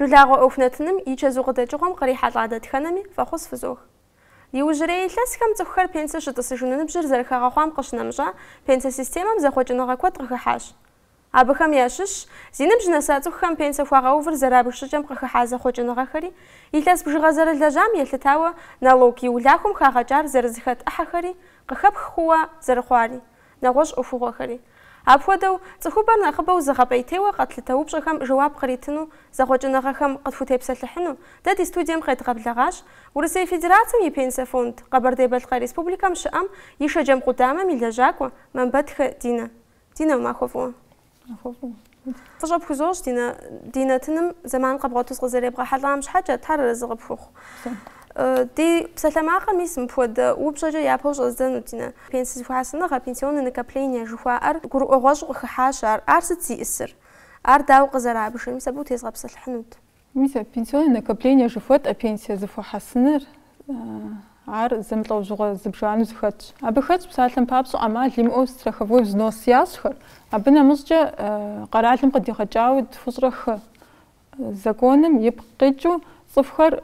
Жылагъуэ ӏуэху нэтыным и чэзу къыдэкӏыгъуэм кърихьэлӏа дэтхэнэми фӏэхъус фызох. Иужьрей илъэсхэм цӏыхухэр пенсэ щытӏысыжыну ныбжьыр зэрыхагъэхъуам къыщынэмыщӏа, пенсэ системэм зэхъуэкӏыныгъэ куэд къыхыхьащ. Абыхэм ящыщщ зи ныбжь нэса цӏыхухэм пенсэ хуагъэувыр зэрабж щӏыкӏэм къыхыхьа зэхъуэкӏыныгъэхэри, илъэс бжыгъэ зэрылэжьам елъытауэ налог и улахуэм хагъэкӏар зэрызэхэт ӏыхьэхэри, къыхэпх хъууэ зэрыхъуари, нэгъуэщӏ ӏуэхугъуэхэри. Апхуэдэу, цӏыхубэр нэхъыбэу зыгъэпӏейтейуэ къэтлъытэ упщӏэхэм жэуап къритыну, зэхъуэкӏыныгъэхэм къытхутепсэлъыхьыну, дэ ди студием къедгъэблэгъащ Урысей Федерацэм и Пенсэ фонд Къэбэрдей-Балъкъэр Республикэм щыӏэм и Шэджэм къудамэм и лэжьакӏуэ Мамбэтхэ Динэ. Динэ, махуэ фӏыуэ. Махуэ фӏыуэ. Фӏыщӏэ пхузощӏ, Динэ, ди нэтыным зэман къэбгъуэту зыкъызэребгъэхьэлӏам щхьэкӏэ, Тхьэр арэзы къыпхухъу. Ди псалъэмакъым мис мыпхуэдэ упщӏэкӏэ япэу щӏэздзэнут, Динэ. Пенсэ зэхуэхьэсыныгъэ, пенсионное накопление жыхуаӏэр гурыӏуэгъуэщӏу къыхыхьащ ар. Ар сыт зиӏысыр? Ар дауэ къызэрабжыр? Мис абы утезгъэпсэлъыхьынут. Мис а пенсионное накопление жыхуэтӏэ пенсие зэхуэхьэсыныр, ар зэмылӏэужьыгъуэ зыбжанэу зэхэтщ. Абы хэтщ, псалъэм папщӏэ, ӏэмал имыӏэу страховой взнос ящӏхэр. Абы нэмыщӏкӏэ къэралым къыдигъэкӏауэ 203 законым ипкъ къикӏыу цӏыхухэр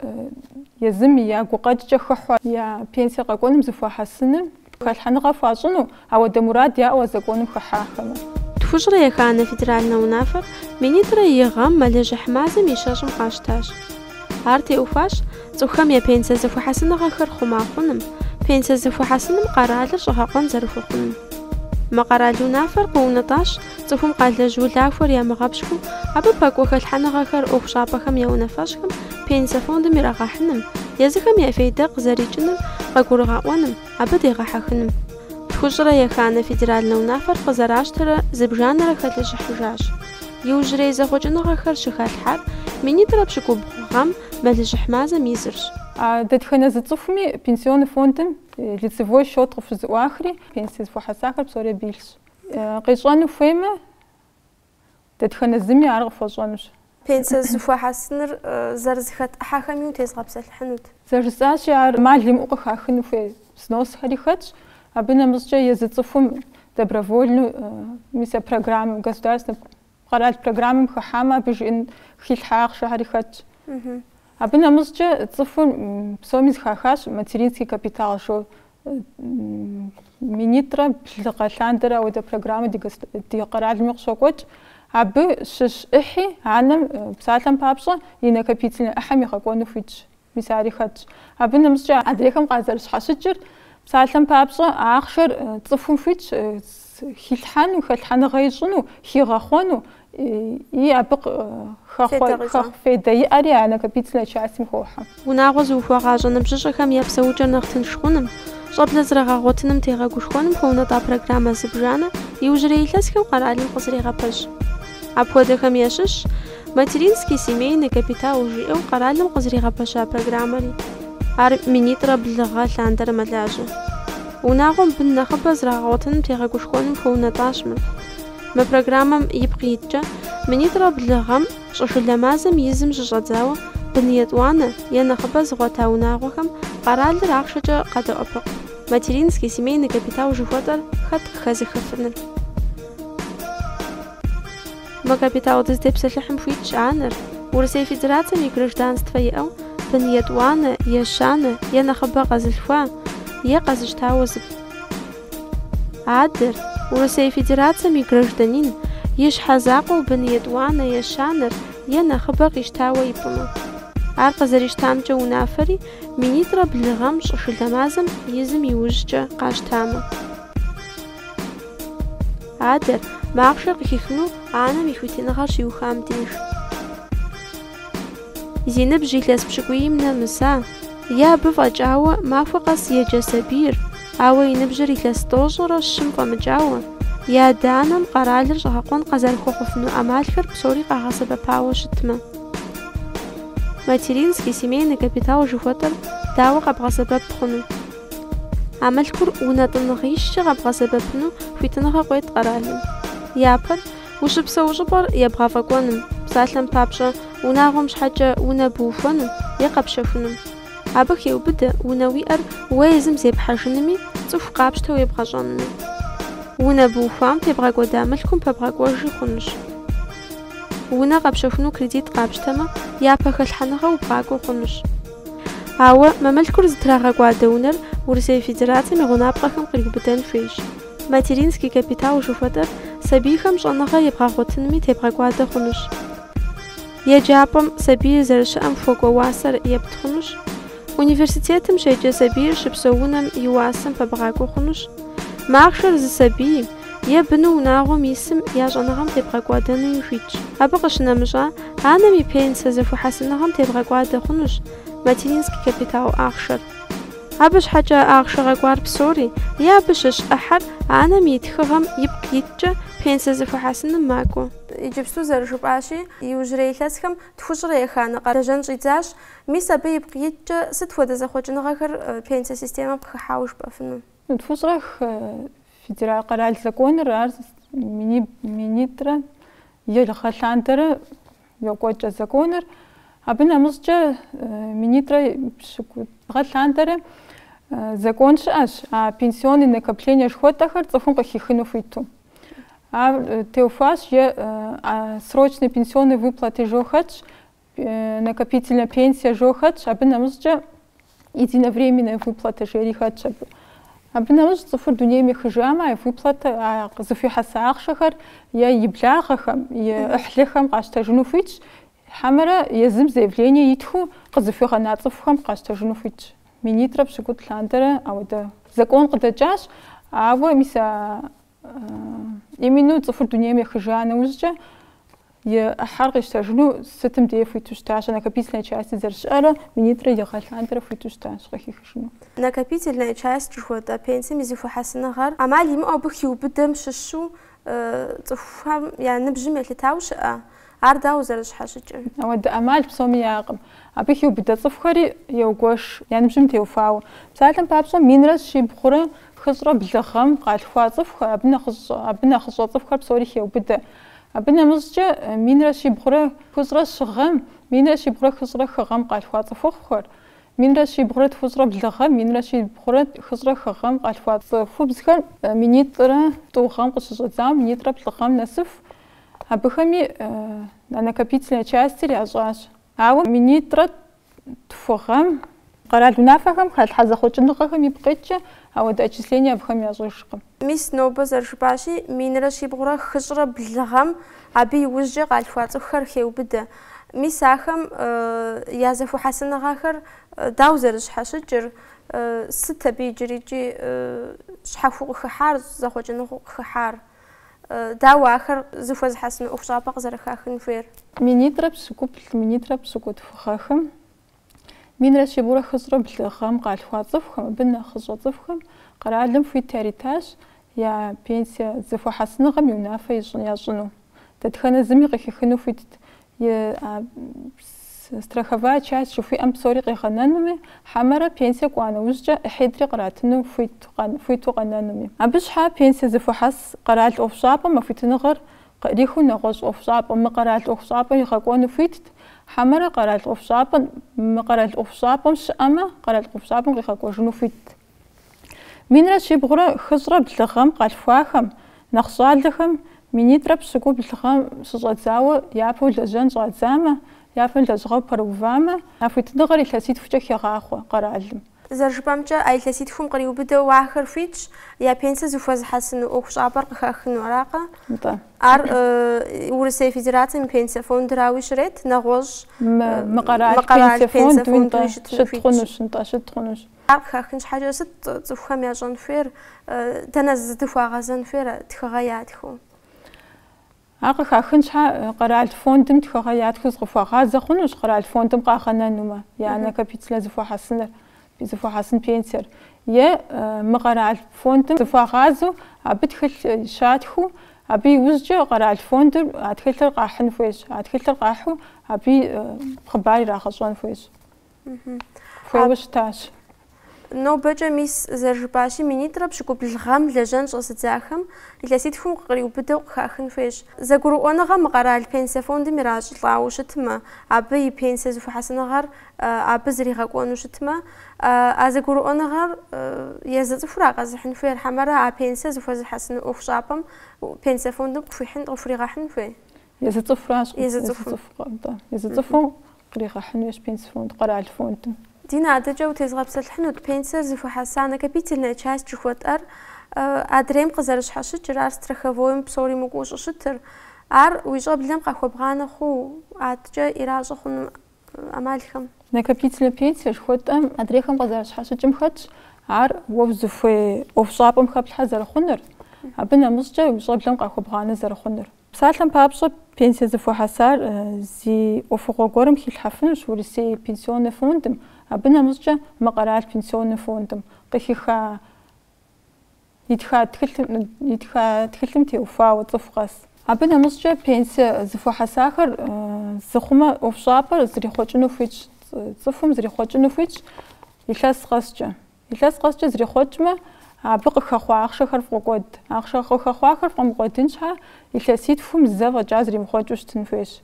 езым я гукъэкӏкӏэ хыхьу я пенсие къэкӏуэным зэхуахьэсыным хэлъхьэныгъэ хуащӏыну, ауэдэ мурад яӏэу а законым хыхьахэмэ. 202 федеральнэ унафэр 2002 гъэм мэлыжьыхь мазэм и 20-м къащтащ. Ар теухуащ цӏыхухэм я пенсэ зэхуэхьэсыныгъэхэр хъума хъуным, пенсэ зэхуэхьэсыным къэралыр щӏэгъэкъуэн зэрыхуэхъуным. Мы къэрал унафэр къыунэтӏащ цӏыхум къалэжь улахуэр ямыгъэпщкӏуу, абы пэкӏуэ хэлъхьэныгъэхэр ӏуэхущӏапӏэхэм я унафэщӏхэм пенсэ фондым ирагъэхьыным, езыхэм я фейдэ къызэрикӏыныр къагурыгъэӏуэным, абы дегъэхьэхыным. 202 федеральнэ унафэр къызэращтэрэ зыбжанэрэ хэлэжьыхьыжащ. Иужьрей зэхъуэкӏыныгъэхэр щыхалъхьар 2017 гъэм мэлыжьыхь мазэм и зырщ. А дэтхэнэ зы цӏыхуми пенсионный фондым лицевой счет къыхузэӏуахри, пенсие зэхуэхьэсахэр псори абы илъщ. Къищӏэну хуеймэ, дэтхэнэ зыми ар къыхуэщӏэнущ. Пенсэ зэхуэхьэсыныр зэрызэхэт ӏыхьэхэми утезгъэпсэлъыхьынут. Зэрыжысӏащи, ар ӏэмал имыӏэу къыхахыну хуей взносхэри хэтщ. Абы нэмыщӏкӏэ езы цӏыхум добровольнэу мис а программэм, государственнэ къэрал программэм хыхьамэ, абы жиӏэн хилъхьа ахъшэхэри хэтщ. Абы нэмыщӏкӏэ цӏыхур псоми зэхахащ материнский капитал жо 2003 гъэ лъандэрэ ауэдэ программэ ди къэралми къыщокӏуэкӏ. Абы щыщ ӏыхьи анэм, псалъэм папщӏэ, и накопительнэ ӏыхьэм игъэкӏуэну хуитщ. Мис ари хэтщ. Абы нэмыщӏкӏэ адрейхэм къазэрыщхьэщыкӏыр, псалъэм папщӏэ, а ахъшэр цӏыхум хуитщ хилъхьэну, хэлъхьэныгъэ ищӏыну, хигъэхъуэну, и абы хэхъуэ фейдэ иӏэри а накопительнэ частым хохьэ. Унагъуэ зыухуагъащӏэ ныбжьыщӏэхэм я псэукӏэр нэхъ тынш хъуным, щӏэблэ зрагъэгъуэтыным тегъэгушхуэным хуэунэтӏа программэ зыбжанэ иужьрей илъэсхэм къэралым къызэрегъэпэщ. Апхуэдэхэм ящыщщ Материнский семейный капитал жиӏэу къэралым къызэригъэпэща программэри. Ар 2002 гъэ лъандэрэ мэлажьэ. Унагъуэм бын нэхъыбэ зрагъэгъуэтыным тегъэгушхуэным хуэунэтӏащ мыр. Мы программэм ипкъ иткӏэ, 2002 гъэм щӏышылэ мазэм и зым щыщӏэдзауэ бын етӏуанэ е нэхъыбэ зыгъуэта унагъуэхэм къэралыр ахъшэкӏэ къадоӏэпыкъу. Материнский семейный капитал жыхуэтӏэр хэт къыхэзыхыфыныр? Мы капитал дызытепсэлъыхьым хуитщ анэр, Урысей Федерацэм и гражданствэ иӏэу, бын етӏуанэ, ещанэ е нэхъыбэ къэзылъхуа е къэзыщтауэ зыпӏ. Адэр, Урысей Федерацэм и гражданин, и щхьэ закъуэу бын етӏуанэ, ещанэр е нэхъыбэ къищтауэ ипӏыну. Ар къызэрищтамкӏэ унафэри 2002 гъэм щӏышылэ мазэм и зым иужькӏэ къащтамэ. Адэр, мы ахъшэр къыхихыну анэм и хуитыныгъэр щиухам деж. Зи ныбжь илъэс пщыкӏуийм нэмыса, е абы фӏэкӏауэ махуэ къэс еджэ сабийр, ауэ и ныбжьыр илъэс 93 фӏэмыкӏауэ, и адэ-анэм къэралыр щӏэгъэкъуэн къазэрыхуэхъуфыну ӏэмалхэр псори къагъэсэбэпауэ щытмэ. Материнский семейный капитал жыхуэтӏэр дауэ къэбгъэсэбэп хъуну? А мылъкур унэтӏыныгъищкӏэ къэбгъэсэбэпыну хуитыныгъэ къует къэралым. Япэр, ущыпсэу щӏыпӏэр ебгъэфӏэкӏуэным, псалъэм папщӏэ, унагъуэм щхьэкӏэ унэ быухуэным е къэпщэхуным. Абы хеубыдэ унэ уиӏэр уэ езым зепхьэжынуми, цӏыху къапщтэу ебгъэщӏэнуми. Унэ быухуам тебгъэкӏуэда мылъкум пэбгъэкӏуэжи хъунущ. Унэ къэпщэхуну кредит къапщтэмэ, япэ хэлъхьэныгъэу бгъакӏуэ хъунущ. Ауэ мы мылъкур зытрагъэкӏуадэ унэр Урысей Федерацэм и гъунапкъэхэм къриубыдэн хуейщ. Материнский капитал жыхуэтӏэр сабийхэм щӏэныгъэ ебгъэгъуэтынми тебгъэкӏуадэ хъунущ. Еджапӏэм сабийр зэрыщыӏэм хуэкӏуэ уасэр епт хъунущ. Университетым щеджэ сабийр щыпсэу унэм и уасэм пэбгъакӏуэ хъунущ. Мы ахъшэр зы сабийм е быну унагъуэм исым я щӏэныгъэм тебгъэкӏуадэнуи хуитщ. Абы къыщынэмыщӏа, анэм и пенсэ зэхуэхьэсыныгъэм тебгъэкӏуадэ хъунущ материнский капитал ахъшэр. Абы щхьэкӏэ ахъшэ къэкӏуар псори е абы щыщ ӏыхьэр анэм и тхыгъэм ипкъ иткӏэ пенсэ зэхуэхьэсыным макӏуэ. Иджыпсту зэрыжыпӏащи, иужьрей илъэсхэм тхущӏрэ еханэ лэжьэн щӏидзащ. Мис абы ипкъ иткӏэ сыт хуэдэ зэхъуэкӏыныгъэхэр пенсэ системэм къыхыхьауэ жыпӏэфыну? Тхущӏрэ хы федерал къэрал законыр ар минитӏрэ и гъэ лъандэрэ йокӏуэкӏ а законыр. Абы нэмыщӏкӏэ минитӏрэ пщыкӏутӏ гъэ лъандэрэ закон щыӏэщ а пенсионный накопление жыхуэтӏэхэр цӏыхум къыхихыну хуиту. Ар теухуащ е срочный пенсионный выплаты жо хэтщ, накопительная пенсия жо хэтщ, абы нэмыщӏкӏэ единовременная выплата жери хэтщ абы. Абы нэмыщӏ цӏыхур дунейм ехыжамэ, а выплатэ, а зэхуихьэса ахъшэхэр е и благъэхэм, и ӏыхьлыхэм къащтэжыну хуитщ, хьэмэрэ езым заявление итхыу къызыхуигъэна цӏыхухэм къащтэжыну хуитщ. Минитӏрэ пщыкӏутӏ лъандэрэ ауэдэ закон къыдэкӏащ, ауэ мис а именно цӏыхур дунейм ехыжа нэужькӏэ и ӏыхьэр къищтэжыну сытым дей хуиту щытащ, а накопительная часть зэрыщыӏэрэ минитӏрэ и гъэ лъандэрэ хуиту щытащ къыхихыжыну. Накопительная часть жыхуэтӏэ пенсэм и зэхуэхьэсыныгъэр ӏэмал имыӏэу абы хиубыдэм щыщу цӏыхухэм я ныбжьым елъытауэ щыӏэ? Ар дауэ зэрыщхьэщыкӏыр? Ауэдэ ӏэмал псоми яӏэкъым. Абы хиубыдэ цӏыхухэри еугуэш я ныбжьым теухуауэ. Псалъэм папщӏэ, минрэ щибгъурэ хыщӏрэ блы гъэм къалъхуа цӏыхухэр, абы нэхъыщӏэ цӏыхухэр псори хеубыдэ. Абы нэмыщӏкӏэ, минрэ щибгъурэ хыщӏрэ щы гъэм, минрэ щибгъурэ хыщӏрэ хы гъэм къалъхуа цӏыхухъухэр, минрэ щибгъурэ тхущӏрэ блы гъэм, минрэ щибгъурэ хыщӏрэ хы гъэм къалъхуа цӏыхубзхэр минитӏрэ тӏу гъэм къыщыщӏэдзауэ минитӏрэ плӏы гъэм нэсыху, абыхэми накопительная частыр ящӏащ. Ауэ минитӏрэ тху гъэм къэрал унафэхэм халъхьа зэхъуэкӏыныгъэхэм ипкъ иткӏэ ауэдэ отчисление абыхэм ящӏыжкъым. Мис нобэ зэрыжыпӏащи, минрэ щибгъурэ хыщӏрэ блы гъэм абы иужькӏэ къалъхуа цӏыхухэр хеубыдэ. Мис ахэм я зэхуэхьэсыныгъэхэр дауэ зэрыщхьэщыкӏыр, сыт абы иджырикӏи щхьэхуэу къыхыхьар, зэхъуэкӏыныгъэу къыхыхьар? Дауэ ахэр зыхуэзыхьэсыну ӏуэхущӏапӏэ къызэрыхахын хуейр? Минитӏрэ пщыкӏуплӏ, минитӏрэ пщыкӏутху гъэхэм, минрэ щибгъурэ хыщӏрэ блы гъэм къалъхуа цӏыхухэм, абы нэхъыщӏэ цӏыхухэм къэралым хуит яритащ я пенсие зэхуэхьэсыныгъэм и унафэ ящӏыну. Дэтхэнэ зыми къыхихыну хуитт и страховая часть жыхуиӏэм псори къигъэнэнуми, хьэмэрэ пенсие кӏуа нэужькӏэ ӏыхьитӏри къратыну хуиту къэнэнуми. Абы щхьа пенсие зэхуэхьэс къэрал ӏуэхущӏапӏэм а хуитыныгъэр къыӏрихыу нэгъуэщӏ ӏуэхущӏапӏэ, мыкъэрал ӏуэхущӏапӏэм игъэкӏуэну хуитт, хьэмэрэ къэрал ӏуэхущӏапӏэм, мыкъэрал ӏуэхущӏапӏэм щыӏэмэ, къэрал ӏуэхущӏапӏэм къигъэкӏуэжыну хуитт. Минрэ щибгъурэ хыщӏрэ блы гъэм къалъхуахэм, нэхъ щӏалэхэм минитӏрэ пщыкӏубл гъэм щыщӏэдзауэ япэу лэжьэн щӏадзамэ, япэу лэжьыгъэу пэрыувамэ, а хуитыныгъэр илъэситхукӏэ хегъахъуэ къэралым. Зэрыжыпӏэмкӏэ, а илъэситхум къриубыдэу ахэр хуитщ я пенсэ зыхуэзыхьэсыну ӏуэхущӏапӏэр къыхахыну, аракъэ? Нтӏэ. Ар Урысей Федерацэм и пенсэ фондырауи щрет, нэгъуэщӏ мыкъэрал пенсэ фондуи щыт хъунущ, нтӏэ, щыт хъунущ. Ар къыхахын щхьэкӏэ сыт цӏыхухэм ящӏэн хуейр, дэнэ зыдыхуагъэзэн хуейр тхыгъэ ятхыу? Ар къыхахын щхьэ къэрал фондым тхыгъэ ятхыу зыкъыхуагъазэ хъунущ, къэрал фондым къагъэнэнумэ, я накопительнэ зэхуэхьэсыныр, зэхуэхьэсын пенсиер. Е мыкъэрал фондым зыхуагъазэу абы тхылъ щатхыу, абы иужькӏэ къэрал фондыр а тхылъыр къахьын хуейщ, а тхылъыр къахьу абы хъыбар ирагъэщӏэн хуейщ. Хуейуэ щытащ. Нобэкӏэ, мис, зэрыжыпӏащи, минитӏрэ пщыкӏубл гъэм лэжьэн щӏэзыдзахэм илъэситхум къриубыдэу къыхахын хуейщ. Зэгурыӏуэныгъэ мыкъэрал пенсэ фондым иращӏылӏауэ щытмэ, абы и пенсэ зэхуэхьэсыныгъэр абы зригъэкӏуэну щытмэ, а зэгурыӏуэныгъэр езы цӏыхура къэзыхьын хуейр, хьэмэрэ а пенсэ зыхуэзыхьэсыну ӏуэхущӏапӏэм пенсэ фондым къыхуихьын, къыхуригъэхьын хуей? Езы цӏыхуращ. Езы цӏыхум. Нтӏэ. Езы цӏыхум къригъэхьын хуейщ пенсфонд, къэрал фондым. Динэ, адэкӏэ утезгъэпсэлъыхьынут пенсэр зыхуэхьэса накопительная часть жыхуэтӏэр адрейм къызэрыщхьэщыкӏыр, ар страховойм псори мыкӏуэу щӏыщытыр, ар уи щӏэблэм къахуэбгъанэ хъуу, адэкӏэ иращӏэ хъуну ӏэмалхэм. Накопительнэ пенсие жыхуэтӏэм адрейхэм къызэрыщхьэщыкӏым хэтщ ар уэ узыхуей ӏуэхущӏапӏэм хэплъхьэ зэрыхъунур, абы нэмыщӏкӏэ уи щӏэблэм къахуэбгъанэ зэрыхъунур. Псалъэм папщӏэ, пенсие зэхуэхьэсар зи ӏуэхугъуэ гуэрым хилъхьэфынущ Урысей пенсионнэ фондым, абы нэмыщӏкӏэ мыкъэрал пенсионнэ фондым къыхиха итха тхылъым, итха тхылъым теухуауэ цӏыху къэс. Абы нэмыщӏкӏэ пенсие зэхуэхьэсахэр зыхъумэ ӏуэхущӏапӏэр зрихъуэкӏыну хуитщ, цӏыхум зрихъуэкӏыну хуитщ илъэс къэскӏэ. Илъэс къэскӏэ зрихъуэкӏмэ, абы къыхэхъуа ахъшэхэр фӏокӏуэд. Ахъшэ къыхэхъуахэр фӏэмыкӏуэдын щхьа, илъэситхум зэ фӏэкӏа зримыхъуэкӏыу щытын хуейщ.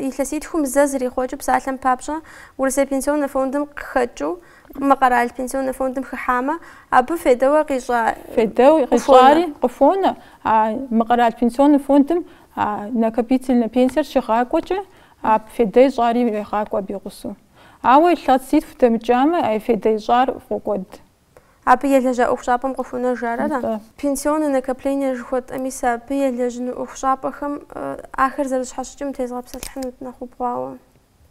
Илъэситхум зэ зрихъуэкӏыу псалъэм папщӏэ, Урысей пенсионнэ фондым къыхэкӏыу, мыкъэрал пенсионнэ фондым хыхьамэ, абы фейдэуэ къищӏа Фейдэу къищӏари къыхуонэ. А мыкъэрал пенсионнэ фондым а накопительнэ пенсиер щигъакӏуэкӏэ, а фейдэ ищӏари егъакӏуэ абы и гъусэу. Ауэ илъэситху дэмыкӏамэ, а фейдэ ищӏар фӏокӏуэд. Абы елэжьа ӏуэхущӏапӏэм къыхуонэж ар, ара? Нтӏэ. Пенсионное накопление жыхуэтӏэ мис абы елэжьыну ӏуэхущӏапӏэхэм ахэр зэрыщхьэщыкӏым тезгъэпсэлъыхьынут нэхъ убгъуауэ.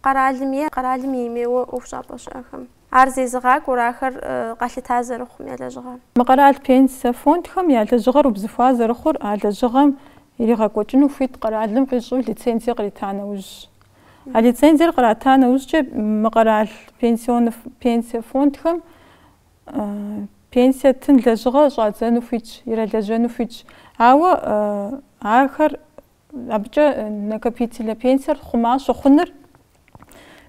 Къэралым е къэралым имейуэ ӏуэхущӏапӏэ щыӏэхэм. Ар зезыгъакӏуэр ахэр къэлъыта зэрыхъум я лэжьыгъэр. Мыкъэрал пенсэ фондхэм я лэжьыгъэр убзыхуа зэрыхъур а лэжьыгъэм иригъэкӏуэкӏыну хуит къэралым къищӏу лицензие кърита нэужьщ. А лицензиер кърата нэужькӏэ мыкъэрал пенсионнэ пенсие фондхэм пенсие тын лэжьыгъэ щӏадзэну хуитщ, иралэжьэну хуитщ. Ауэ ахэр абыкӏэ накопительнэ пенсиер хъума щыхъуныр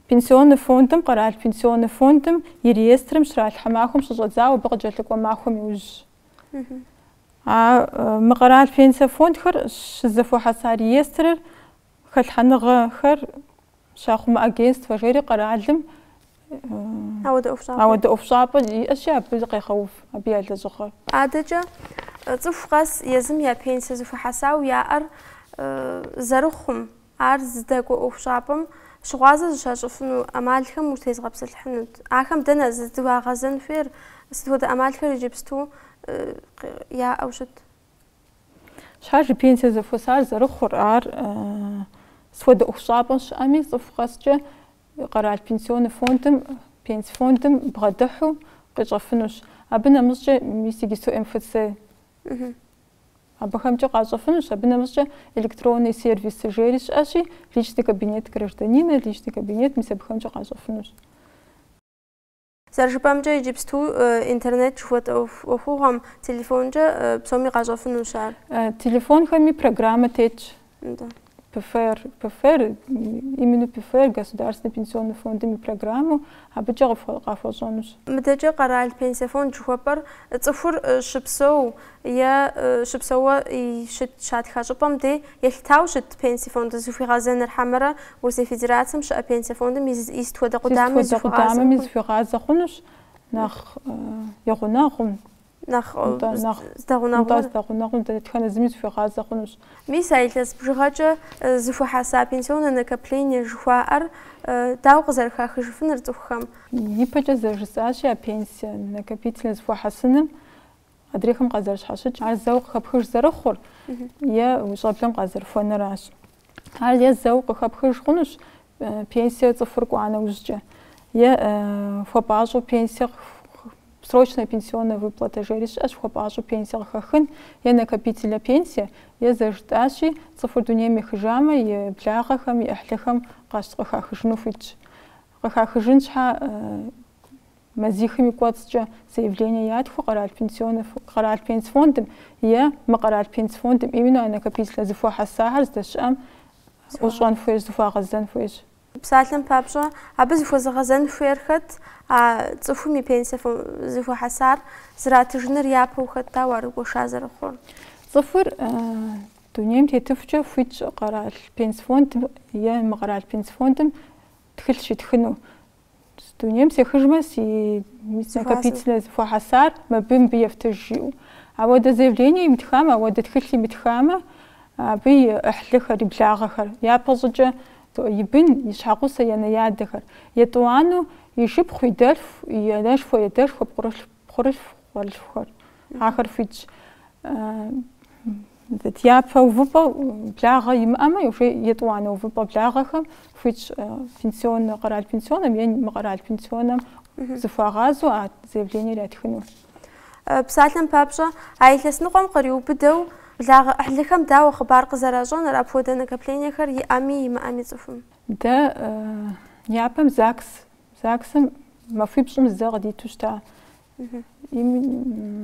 пенсионнэ фондым, къэрал пенсионнэ фондым и реестрым щралъхьэ махуэм щыщӏэдзауэ абы къыкӏэлъыкӏуэ махуэм иужьщ. А мыкъэрал пенсие фондхэр щызэхуэхьэса реестрыр Хэлъхьэныгъэхэр щахъумэ агентствэ жери къэралым ауэдэ ӏуэхущӏапӏэ иӏэщи, абы къегъэув абы я лэжьыгъэр. Адэкӏэ цӏыху къэс езым я пенсие зэхуэхьэсауэ яӏэр зэрыхъум, ар зыдэкӏуэ ӏуэхущӏапӏэм щыгъуазэ зыщащӏыфыну ӏэмалхэм утезгъэпсэлъыхьынут. Ахэм дэнэ зыхуагъэзэн хуейр, сыт хуэдэ ӏэмалхэр иджыпсту яӏэу щыт? Щхьэж и пенсие зэхуэсар зэрыхъур, ар сыт хуэдэ ӏуэхущӏапӏэм щыӏэми, цӏыху къэскӏэ къэрал пенсионнэ фондым, пенсфондым бгъэдыхьу къищӏэфынущ. Абы нэмыщӏкӏэ мис иджысту МФЦ абыхэмкӏэ къащӏэфынущ, абы нэмыщӏкӏэ электронный сервисы жери щыӏэщи, личный кабинет гражданина, личный кабинет мис абыхэмкӏэ къащӏэфынущ. Зэрыжыпӏэмкӏэ, иджыпсту интернет жыхуэтӏэ ӏуэхугъуэм телефонкӏэ псоми къащӏэфынущ ар. Телефонхэми программэ тетщ. ПФР, ПФР, именно ПФР, Государственный пенсионный фондым и программэу, абыкӏэ къахуэщӏэнущ. Мыдэкӏэ къэрал пенсие фонд жыхуэпӏэр цӏыхур щыпсэу е щыпсэууэ щыт щатха щӏыпӏэм дей елъытауэ щыт пенсие фондыр зыхуигъэзэныр хьэмэрэ Урысей Федерацэм щыӏэ пенсие фондым и сыт хуэдэ къудамэми Сыт хуэдэ къудамэми зыхуигъазэ хъунущ, нэхъ и гъунэгъум, Нэхъ нтӏэ, нэхъ здэгъунэгъур. Нтӏэ, здэгъунэгъум дэтхэнэ зыми зыхуигъазэ хъунущ. Мис а илъэс бжыгъэкӏэ зыхуэхьэса пенсионное накопление жыхуаӏэр дауэ къызэрыхахыжыфыныр цӏыхухэм? Ипэкӏэ зэрыжысӏащи, а пенсие накопительнэ зыхуэхьэсыным Адрейхэм къазэрыщхьэщыкӏ, ар зэуэ къыхэпхыж зэрыхъур е уи щӏэблэм къазэрыхуэныращ. Ар е зэуэ къыхэпхыж хъунущ пенсие цӏыхур кӏуа нэужькӏэ, е хуэпӏащӏэу пенсие, срочная пенсионная выплата жери щыӏэщ, хуэпӏащӏэу пенсие къыхэхын, е накопительнэ пенсие, е зэрыжытӏащи, цӏыхур дунейм ехыжамэ, и благъэхэм, и ӏыхьлыхэм къыхахыжыну хуитщ. Къыхахыжын щхьэ Мазихым и кӏуэцӏкӏэ заявление ятхыу къэрал пенсионнэ къэрал пенсфондым е мыкъэрал пенсфондым именно а накопительнэ зыхуэхьэсахэр здэщыӏэм ӏущӏэн хуейщ, зыхуагъэзэн хуейщ. Псалъэм папщӏэ, абы зыхуэзыгъэзэн хуейр хэт, а цӏыхум и пенсие зыхуэхьэсар зратыжыныр япэу хэт, дауэ ар гуэша зэрыхъур? Цӏыхур дунейм тетыхукӏэ хуитщ къэрал пенсфондым е мыкъэрал пенсфондым тхылъ щитхыну. Дунейм сехыжмэ, си накопительнэ зыхуэхьэсар мыбы мыбы ефтыж жиӏэу. Ауэдэ заявление имытхамэ, ауэдэ тхылъ имытхамэ, Абы и ӏыхьлыхэр, и благъэхэр, япэщӏыкӏэ и бын, и щхьэгъусэ, и анэ-адэхэр. Етӏуанэу и шыпхъу, и дэлъху, и анэшхуэ, и адэшхуэ, пхъурылъху, къуэрылъхухэр. Ахэр хуитщ. Япэ увыпӏэ благъэ имыӏэмэ, уже етӏуанэ увыпӏэ благъэхэм хуитщ пенсионнэ, къэрал пенсионэм е мыкъэрал пенсионэм зыхуагъазэу а заявлениер ятхыну. Псалъэм папщӏэ, а илъэс ныкъуэм къриубыдэу благъэ ӏыхьлыхэм дауэ хъыбар къызэращӏэнур апхуэдэ накоплениехэр иӏэми имыӏэми цӏыхум? Дэ япэм ЗАГС, ЗАГСым махуипщӏым зэ къыдиту щыта.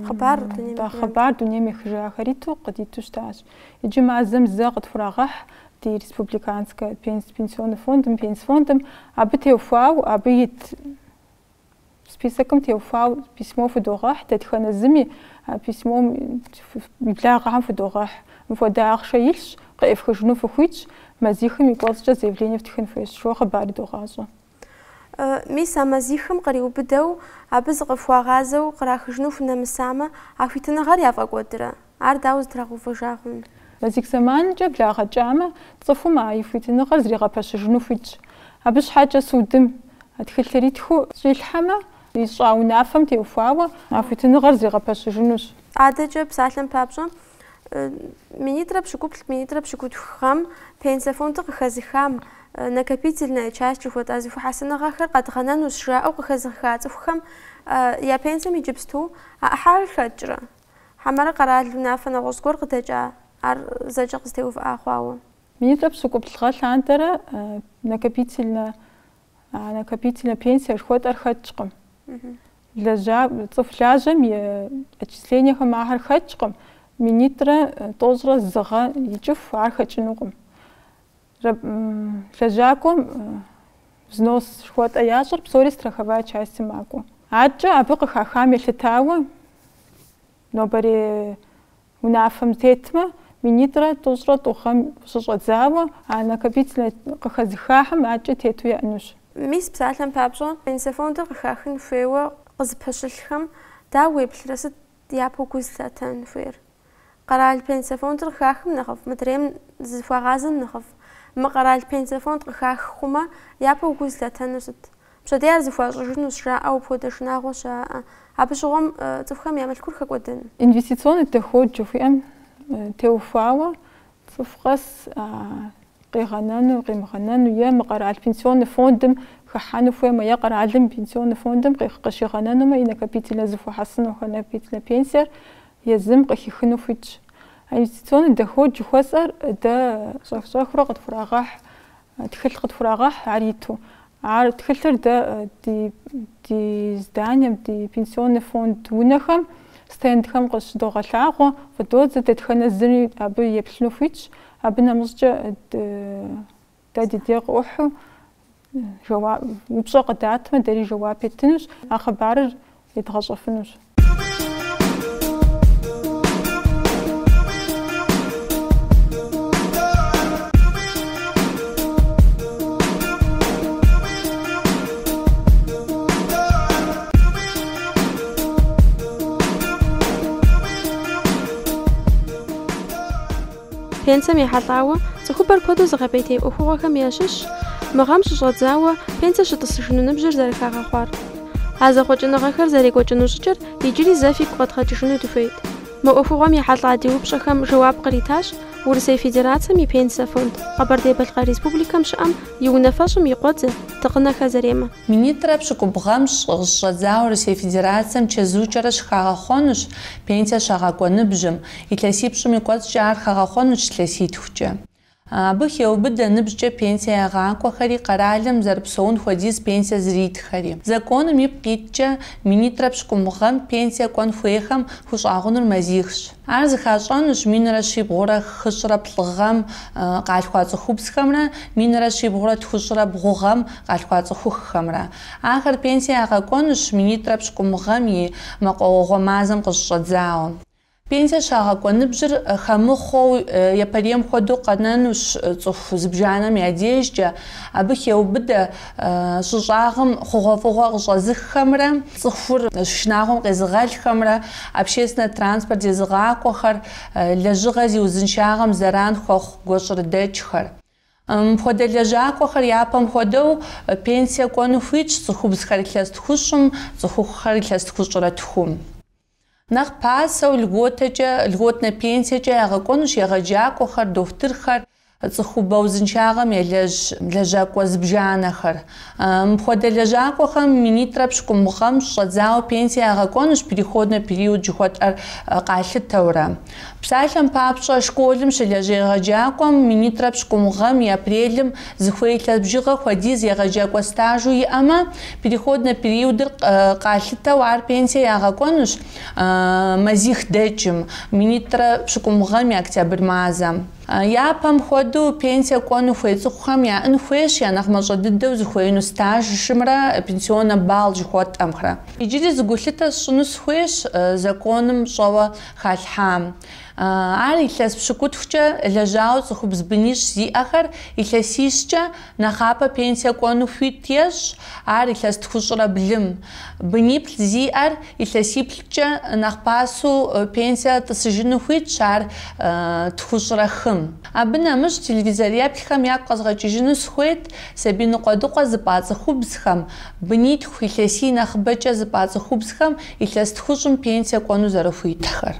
Хъыбар дунейм Хъыбар дунейм ехыжахэр иту къыдиту щытащ. Иджы мазэм зэ къытхурагъэхь ди республиканскэ пенсионный фондым, пенсфондым. Абы теухуауэ, абы ит списокым теухуауэ письмо худогъэхь, дэтхэнэ зыми а письмом и благъэхэм худогъэхь. Мыпхуэдэ ахъшэ илъщ, къеӏыфхыжыну фыхуитщ, мазихым и кӏуэцӏкӏэ заявление фтхын хуейщ, жыуэ хъыбар идогъащӏэ. Мис а мазихым къриубыдэу абы зыкъыфхуагъазэу кърахыжыну хунэмысамэ, а хуитыныгъэр яфӏэкӏуэдрэ? Ар дауэ зэтрагъэувэжа хъун? Мазих зэманкӏэ благъэкӏамэ, цӏыхум а и хуитыныгъэр зригъэпэщыжыну хуитщ. Абы щхьэкӏэ судым а тхылъыр итхыу щӏилъхьэмэ, ищӏа унафэм теухуауэ а хуитыныгъэр зригъэпэщыжынущ. Адэкӏэ, псалъэм папщӏэ, минитӏрэ пщыкӏуплӏ, минитӏрэ пщыкӏутху гъэм пенсэ фондыр къыхэзыхам накопительная часть жыхуэтӏа зэхуэхьэсыныгъэхэр къэдгъэнэнущ жаӏэу къыхэзыха цӏыхухэм я пенсэм иджыпсту а ӏыхьэр хэкӏрэ? Хьэмэрэ къэрал унафэ нэгъуэщӏ гуэр къыдэкӏа ар зэкӏэ къызэтеувыӏа хъуауэ? Минитӏрэ пщыкӏуплӏ гъэ лъандэрэ накопительнэ, накопительнэ пенсие жыхуэтӏэр хэткъым. Лэжьа, цӏыху лажьэм и отчислениехэм ахэр хэткъым, минитӏрэ тӏощӏрэ зы гъэ икӏыху ар хэкӏынукъым. Лэжьакӏуэм взнос жыхуэтӏэ ящӏыр псори страховая частым макӏуэ. Адэкӏэ абы къыхахам елъытауэ нобэрей унафэм тетмэ, минитӏрэ тӏощӏрэ тӏу гъэм щыщӏэдзауэ а накопительнэ къыхэзыхахэм адэкӏэ тету яӏэнущ. Мис псалъэм папщӏэ, пенсэ фондыр къыхахын хуейуэ къызыпэщылъхэм дауэ уеплърэ, сыт япэу гу зылъатэн хуейр? Къэрал пенсэ фондыр къыхахым нэхъыфӏ, мыдрейм зыхуагъазэм нэхъыфӏ? Мыкъэрал пенсэ фонд къыхах хъумэ, япэу гу зылъатэнур сыт? Пщэдей ар зэхуащӏыжынущ, жаӏэу апхуэдэ шынагъуэ щаӏэ. Абы щыгъуэм цӏыхухэм я мылъкур хэкӏуэдэн? Инвестиционный доход жыхуиӏэм теухуауэ цӏыху къэс къигъэнэну, къимыгъэнэну е мыкъэрал пенсионный фондым хыхьэну хуеймэ, е къэралым пенсионный фондым къыщигъэнэнумэ, и накопительнэ зыхуэхьэсынухэр, накопительнэ пенсиер езым къыхихыну хуитщ. А инвестиционный доход жыхуэсӏэр дэ щӏэх-щӏэхыурэ къытхурагъэхь, тхылъ къытхурагъэхь ар иту. Ар тхылъыр дэ ди, ди зданием, ди пенсионный фонд унэхэм, стендхэм къыщыдогъэлъагъуэ, къыдодзэ, дэтхэнэ зыри абы еплъыну хуитщ. Абы нэмыщӏкӏэ дэ ди дей къыӏухьу жэуап, упщӏэ къыдатмэ, дэри жэуап еттынущ, а хъыбарыр едгъэщӏэфынущ. Пенсэм ехьэлӏауэ цӏыхубэр куэду зыгъэпӏейтей ӏуэхугъуэхэм ящыщщ мы гъэм щыщӏэдзауэ пенсэ щытӏысыжыну ныбжьыр зэрыхагъэхъуар. А зэхъуэкӏыныгъэхэр зэрекӏуэкӏыну щӏыкӏэр иджыри зэ фигу къэдгъэкӏыжыну дыхуейт. Мы ӏуэхугъуэм ехьэлӏа ди упщӏэхэм жэуап къритащ Урысей Федерацэм и Пенсэ фонд Къэбэрдей-Балъкъэр Республикэм щыӏэм и унафэщӏым и къуэдзэ Дыкъынэхэ Заремэ. Минитӏрэ пщыкӏубгъу гъэм щыщӏэдзауэ Урысей Федерацэм чэзукӏэрэ щыхагъэхъуэнущ пенсие щагъакӏуэ ныбжьым, илъэсипщӏым и кӏуэцӏкӏэ ар хагъэхъуэнущ илъэситхукӏэ. Абы хеубыдэ ныбжькӏэ пенсие ягъакӏуэхэри, къэралым зэрыпсэун хуэдиз пенсие зритхэри. Законым ипкъ иткӏэ, минитӏрэ пщыкӏубгъу гъэм пенсие кӏуэн хуейхэм хущӏагъунур мазихщ. Ар зыхащӏэнущ минрэ щибгъурэ хыщӏрэ плӏы гъэм къалъхуа цӏыхубзхэмрэ минрэ щибгъурэ тхущӏрэ бгъу гъэм къалъхуа цӏыхухъухэмрэ. Ахэр пенсие ягъэкӏуэнущ минитӏрэ пщыкӏубгъу гъэм и мэкъуауэгъуэ мазэм къыщыщӏэдзауэ. Пенсие щагъэкӏуэ ныбжьыр хэмыхъуэу япэрейм хуэдэу къэнэнущ цӏыху зыбжанэм я дежкӏэ. Абы хеубыдэ щӏы щӏагъым хъугъуэфӏыгъуэ къыщӏэзыххэмрэ цӏыхур шынагъуэм къезыгъэлхэмрэ, общественнэ транспорт зезыгъакӏуэхэр, лэжьыгъэ зи узыншагъэм зэран хуэхъу гуащӏэрыдэкӏхэр. Мыпхуэдэ лэжьакӏуэхэр япэм хуэдэу пенсие кӏуэну хуитщ цӏыхубзхэр илъэс тхущӏым, цӏыхухъухэр илъэс тхущӏрэ тхум. Нэхъ пасэу льготэкӏэ, льготнэ пенсиекӏэ ягъэкӏуэнущ егъэджакӏуэхэр, дохутырхэр, цӏыхубэ узыншагъэм елэжь лэжьакӏуэ зыбжанэхэр. Мыпхуэдэ лэжьакӏуэхэм минитӏрэ пщыкӏубгъу гъэм щыщӏэдзауэ пенсие ягъэкӏуэнущ переходный период жыхуэтӏэр къалъытэурэ. Псалъэм папщӏэ, школым щылажьэ егъэджакӏуэм минитӏрэ пщыкӏубгъу гъэм и апрелым зыхуей илъэс бжыгъэ хуэдиз егъэджакӏуэ стажу иӏэмэ, переходный периодыр къалъытэу ар пенсие ягъэкӏуэнущ мазих дэкӏым, минитӏрэ пщыкӏубгъу гъэм и октябрь мазэм. Япэм хуэдэу пенсие кӏуэну хуей цӏыхухэм яӏэн хуейщ я нэхъ мащӏэ дыдэу зыхуеину стажымрэ пенсионнэ балл жыхуэтӏэмрэ. Иджыри зы гулъытэ сщӏыну сыхуейщ законым щӏэуэ халъхьам. Ар илъэс пщыкӏутхукӏэ лэжьауэ цӏыхубз бынищ зиӏэхэр илъэсищкӏэ нэхъапэ пенсие кӏуэну хуит ещӏ, ар илъэс тхущӏрэ блым. Быниплӏ зиӏэр илъэсиплӏкӏэ нэхъ пасэу пенсие тӏысыжыну хуитщ, ар тхущӏрэ хым. Абы нэмыщӏ телевизор еплъхэм ягу къэзгъэкӏыжыну сыхуейт сабий ныкъуэдыкъуэ зыпӏа цӏыхубзхэм, бынитху илъэсий нэхъыбэкӏэ зыпӏа цӏыхубзхэм илъэс тхущӏым пенсие кӏуэну зэрыхуитхэр.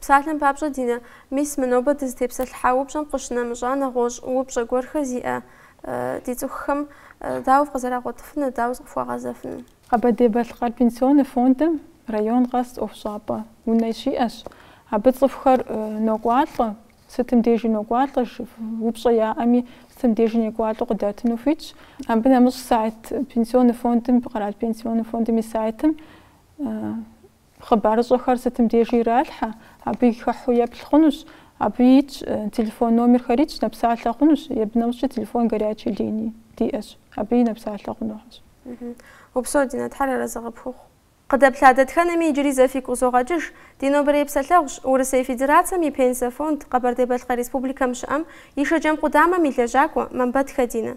Псалъэм папщӏэ, Динэ, мис мы нобэ дызытепсэлъыхьа упщӏэм къыщынэмыщӏа нэгъуэщӏ упщӏэ гуэрхэр зиӏэ ди цӏыхухэм дауэ фыкъызэрагъуэтыфыну, дауэ зыкъыфхуагъэзэфыну? Къэбэрдей-Балъкъэр пенсионный фондым район къэс ӏуэхущӏапӏэ унэ щиӏэщ. Абы цӏыхухэр нокӏуалӏэ, сытым дежи нокӏуалӏэ, упщӏэ яӏэми, сытым дежи некӏуалӏэу къыдатыну хуитщ. Абы нэмыщӏ сайт пенсионный фондым, къэрал пенсионный фондым и сайтым хъыбарыщӏэхэр сытым дежи иралъхьэ, абы хыхьэу еплъ хъунущ, абы итщ, телефон номерхэр итщ, нэпсалъэ хъунущ, абы нэмыщӏкӏэ телефон горячей линии диӏэщ, абыи нэпсалъэ хъунухэщ. Упсэу, Динэ, Тхьэр арэзы къыпхухъу. Къыдэплъа дэтхэнэми иджыри зэ фигу къызогъэкӏыж, ди нобэрей псэлъэгъущ Урысей Федерацэм и Пенсэ фонд Къэбэрдей-Балъкъэр Республикэм щыӏэм и Шэджэм къудамэм и лэжьакӏуэ Мамбэтхэ Динэ.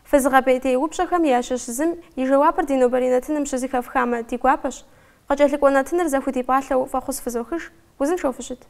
Фызыгъэпӏейтей упщӏэхэм ящыщ зым и жэуапыр ди нобэрей нэтыным щызэхэфхамэ ди гуапэщ. Къыкӏэлъыкӏуэ нэтыныр зэхудипӏалъэу фӏэхъус фызохыж, узыншэу фыщыт.